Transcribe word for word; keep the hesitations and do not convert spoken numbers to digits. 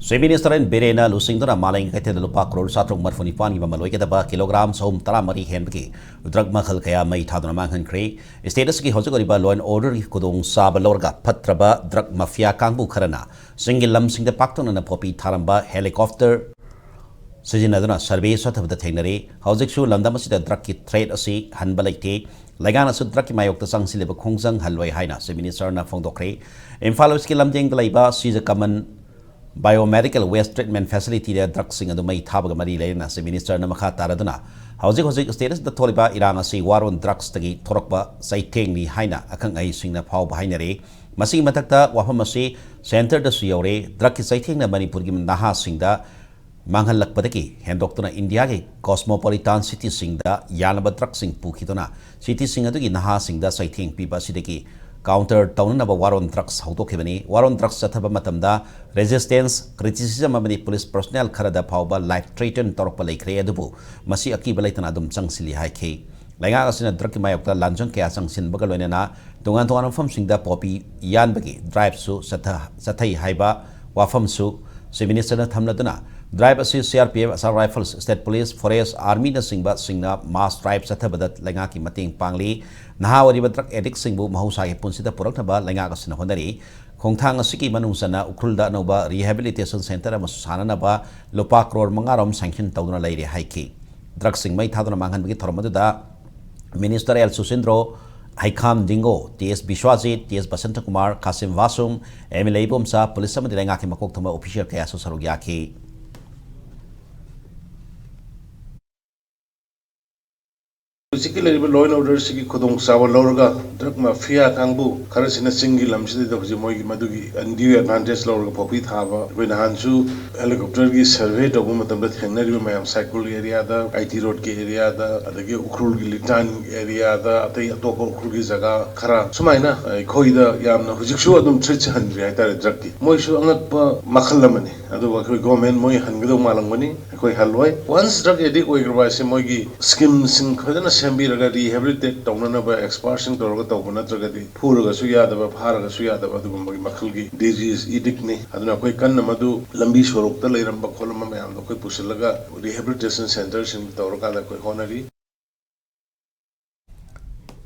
Chief Minister N Biren ꯂꯨꯆꯤꯡꯗꯨꯅ ꯃꯥꯂꯦꯝꯒꯤ ꯀꯩꯊꯦꯜꯗ ꯂꯨꯄꯥ ꯀ꯭ꯔꯣꯔ ꯆꯥꯇ꯭ꯔꯨꯛ ꯃꯔꯤꯐꯨ ꯅꯤꯄꯥꯟꯒꯤ ꯃꯃꯜ ꯑꯣꯏꯒꯗꯕ ꯀꯤꯂꯣꯒ꯭ꯔꯥꯝ ꯆꯍꯨꯝ ꯇꯔꯥꯃꯔꯤ ꯍꯦꯟꯕꯒꯤ drug ꯃꯈꯜ ꯀꯌꯥ ꯃꯩ ꯊꯥꯗꯨꯅ ꯃꯥꯡꯍꯟꯈ꯭ꯔꯦ꯫ State ꯑꯁꯤꯒꯤ ꯍꯧꯖꯤꯛ ꯑꯣꯏꯔꯤꯕ law and order ꯒꯤ ꯈꯨꯗꯣꯡꯆꯥꯕ ꯂꯧꯔꯒ ꯐꯠꯇ꯭ꯔꯕ drug mafia ꯀꯥꯡꯕꯨ ꯈꯔꯅ ꯆꯤꯡꯒꯤ ꯂꯝꯁꯤꯡꯗ ꯄꯥꯛꯇꯛꯅꯅ ꯄꯣꯄꯤ ꯊꯥꯔꯝꯕ helicopter ꯁꯤꯖꯤꯟꯅꯗꯨꯅ survey ꯆꯠꯊꯕꯗ ꯊꯦꯡꯅꯔꯦ꯫ ꯍꯧꯖꯤꯛꯁꯨ ꯂꯝꯗꯝ ꯑꯁꯤꯗ drug ꯀꯤ threat ꯑꯁꯤ ꯍꯟꯕ ꯂꯩꯇꯦ꯫ ꯂꯩꯉꯥꯛꯅꯁꯨ drug ꯀꯤ ꯃꯥꯌꯣꯛꯇ ꯆꯪꯁꯤꯜꯂꯤꯕ ꯈꯣꯡꯖꯪ ꯍꯜꯂꯣꯏ ꯍꯥꯏꯅ Chief Minister ꯅ ꯐꯣꯡꯗꯣꯛꯈ꯭ꯔꯦ꯫ ꯏꯝꯐꯥꯜ West ꯀꯤ ꯂꯝꯖꯦꯡꯗ ꯂꯩꯕ ꯁꯤꯖ ꯀꯃꯟ Biomedical Waste Treatment Facility ꯗ drug ꯁꯤꯡ ꯑꯗꯨ ꯃꯩ ꯊꯥꯕꯒ ꯃꯔꯤ ꯂꯩꯅꯅ Chief Minister ꯅ ꯃꯈꯥ ꯇꯥꯔꯗꯨꯅ ꯍꯧꯖꯤꯛ ꯍꯧꯖꯤꯛ state ꯑꯁꯤꯗ ꯊꯣꯛꯂꯤꯕ ꯏꯔꯥꯡ ꯑꯁꯤ war on drugs ꯇꯒꯤ ꯊꯣꯔꯛꯄ ꯆꯩꯊꯦꯡꯅꯤ ꯍꯥꯏꯅ ꯑꯈꯪ ꯑꯍꯩꯁꯤꯡꯅ ꯐꯥꯎꯕ ꯍꯥꯏꯅꯔꯤ꯫ ꯃꯁꯤꯒꯤ ꯃꯊꯛꯇ ꯋꯥꯐꯝ ꯑꯁꯤ centre ꯗꯁꯨ ꯌꯧꯔꯦ꯫ Drug ꯀꯤ ꯆꯩꯊꯦꯡꯅ ꯃꯅꯤꯄꯨꯔꯒꯤ ꯅꯍꯥꯁꯤꯡꯗ ꯃꯥꯡꯍꯜꯂꯛꯄꯗꯒꯤ ꯍꯦꯟꯗꯣꯛꯇꯨꯅ ꯏꯟꯗꯤꯌꯥꯒꯤ cosmopolitan city ꯁꯤꯡꯗ ꯌꯥꯅꯕ drug ꯁꯤꯡ ꯄꯨꯈꯤꯗꯨꯅ city ꯁꯤꯡ ꯑꯗꯨꯒꯤ ꯅꯍꯥꯁꯤꯡꯗ ꯆꯩꯊꯦꯡ ꯄꯤꯕ ꯑꯁꯤꯗꯒꯤ counter ꯇꯧꯅꯅꯕ war on drugs ꯍꯧꯗꯣꯛꯈꯤꯕꯅꯤ꯫ War on drugs ꯆꯠꯊꯕ ꯃꯇꯝꯗ resistance, criticism ꯑꯃꯗꯤ police personnel ꯈꯔꯗ ꯐꯥꯎꯕ life threaten ꯇꯧꯔꯛꯄ ꯂꯩꯈ꯭ꯔꯦ, ꯑꯗꯨꯕꯨ ꯃꯁꯤ ꯑꯀꯤꯕ ꯂꯩꯇꯅ ꯑꯗꯨꯝ ꯆꯪꯁꯤꯜꯂꯤ ꯍꯥꯏꯈꯤ꯫ ꯂꯩꯉꯥꯛ ꯑꯁꯤꯅ drug ꯀꯤ ꯃꯥꯌꯣꯛꯇ ꯂꯥꯟꯖꯪ ꯀꯌꯥ ꯆꯪꯁꯤꯟꯕꯒ ꯂꯣꯏꯅꯅ ꯇꯣꯉꯥꯟ ꯇꯣꯉꯥꯟꯕ ꯃꯐꯝꯁꯤꯡꯗ ꯄꯣꯄꯤ ꯌꯥꯟꯕꯒꯤ drive ꯁꯨ ꯆꯠꯊ-, ꯆꯠꯊꯩ ꯍꯥꯏꯕ ꯋꯥꯐꯝꯁꯨ Chief Minister ꯅ ꯊꯝꯂꯗꯨꯅ, drive ꯑꯁꯤ C R P F, Assam Rifles, State Police, Forest, Army ꯅꯆꯤꯡꯕꯁꯤꯡꯅ mass drive ꯆꯠꯊꯕꯗ ꯂꯩꯉꯥꯛꯀꯤ ꯃꯇꯦꯡ ꯄꯥꯡꯂꯤ꯫ ꯅꯍꯥ ꯑꯣꯏꯔꯤꯕ drug addict ꯁꯤꯡꯕꯨ ꯃꯍꯧꯁꯥꯒꯤ ꯄꯨꯟꯁꯤꯗ ꯄꯨꯔꯛꯅꯕ ꯂꯩꯉꯥꯛ ꯑꯁꯤꯅ ꯍꯣꯠꯅꯔꯤ꯫ ꯈꯣꯡꯊꯥꯡ ꯑꯁꯤꯒꯤ ꯃꯅꯨꯡ ꯆꯟꯅ ꯎꯈ꯭ꯔꯨꯜꯗ ꯑꯅꯧꯕ rehabilitation centre ꯑꯃꯁꯨ ꯁꯥꯅꯅꯕ ꯂꯨꯄꯥ ꯀ꯭ꯔꯣꯔ ꯃꯉꯥ ꯔꯣꯝ sanction ꯇꯧꯗꯨꯅ ꯂꯩꯔꯦ ꯍꯥꯏꯈꯤ꯫ Drug ꯁꯤꯡ ꯃꯩ ꯊꯥꯗꯨꯅ ꯃꯥꯡꯍꯟꯕꯒꯤ ꯊꯧꯔꯝ ꯑꯗꯨꯗ Minister L ꯁꯨꯁꯤꯟꯗ꯭ꯔꯣ, ꯍꯩꯈꯥꯝ ꯗꯤꯡꯒꯣ, T S ꯕꯤꯁ꯭ꯋꯥꯖꯤꯠ, T S ꯕꯁꯟꯇꯀꯨꯃꯥꯔ, ꯈꯥꯁꯤꯝ ꯕꯥꯁꯨꯝ, M L A Ibomcha, police ꯑꯃꯗꯤ ꯂꯩꯉꯥꯛꯀꯤ ꯃꯀꯣꯛ ꯊꯣꯡꯕ official ꯀꯌꯥꯁꯨ ꯁꯔꯨꯛ ꯌꯥꯈꯤ꯫ ꯍꯧꯖꯤꯛꯀꯤ ꯂꯩꯔꯤꯕ law and order ꯁꯤꯒꯤ ꯈꯨꯗꯣꯡꯆꯥꯕ ꯂꯧꯔꯒ drug mafia ꯀꯥꯡꯕꯨ ꯈꯔꯁꯤꯅ ꯆꯤꯡꯒꯤ ꯂꯝꯁꯤꯗꯩꯗ ꯍꯧꯖꯤꯛ ꯃꯣꯏꯒꯤ ꯃꯗꯨꯒꯤ undue advantage ꯂꯧꯔꯒ ꯄꯣꯄꯤ ꯊꯥꯕ꯫ ꯑꯩꯈꯣꯏ ꯅꯍꯥꯟꯁꯨ helicopter ꯒꯤ survey ꯇꯧꯕ ꯃꯇꯝꯗ ꯊꯦꯡꯅꯔꯤꯕ ꯃꯌꯥꯝ ꯁꯥꯏꯀꯨꯜ area the, I T road ꯀꯤ area ꯗ, ꯑꯗꯒꯤ ꯎꯈ꯭ꯔꯨꯜꯒꯤ ꯂꯤꯇꯥꯟ area ꯗ, ꯑꯇꯩ ꯑꯇꯣꯞꯄ ꯎꯈ꯭ꯔꯨꯜꯒꯤ ꯖꯒꯥ ꯈꯔ ꯁꯨꯃꯥꯏꯅ ꯑꯩꯈꯣꯏꯗ ꯌꯥꯝꯅ ꯍꯧꯖꯤꯛꯁꯨ ꯑꯗꯨꯝ threat ꯁꯦ ꯍꯟꯗ꯭ꯔꯤ ꯍꯥꯏꯇꯥꯔꯦ drug ꯀꯤ꯫ ꯃꯣꯏꯁꯨ ꯑꯉꯛꯄ ꯃꯈꯜ ꯑꯃꯅꯤ꯫ ꯑꯗꯨꯕꯨ ꯑꯩꯈꯣꯏ government ꯃꯣꯏ ꯍꯟꯒꯗꯧ ꯃꯥꯜꯂꯝꯒꯅꯤ, ꯑꯩꯈꯣꯏ ꯍꯜꯂꯣꯏ꯫ Once drug addict ꯑꯣꯏꯈ꯭ꯔꯕ ꯍꯥꯏꯁꯦ ꯃꯣꯏꯒꯤ scheme ꯁꯤꯡ ꯐꯖꯅ ꯁꯦꯝꯕꯤꯔꯒ rehabilitate ꯇꯧꯅꯅꯕ expertꯁꯤꯡ ꯇꯧꯔꯒ ꯇꯧꯕ ꯅꯠꯇ꯭ꯔꯒꯗꯤ ꯐꯨꯔꯒꯁꯨ ꯌꯥꯗꯕ, ꯐꯥꯔꯒꯁꯨ ꯌꯥꯗꯕ ꯑꯗꯨꯒꯨꯝꯕꯒꯤ ꯃꯈꯜꯒꯤ disease edictꯅꯤ꯫ ꯑꯗꯨꯅ ꯑꯩꯈꯣꯏ ꯀꯟꯅ ꯃꯗꯨ ꯂꯝꯕꯤ ꯁꯣꯔꯣꯛꯇ ꯂꯩꯔꯝꯕ ꯈꯣꯠꯂꯝꯕ ꯃꯌꯥꯝꯗꯣ ꯑꯩꯈꯣꯏ ꯄꯨꯁꯤꯜꯂꯒ rehabilitation centreꯁꯤꯡ ꯇꯧꯔꯀꯥꯟꯗ ꯑꯩꯈꯣꯏ ꯍꯣꯠꯅꯔꯤ꯫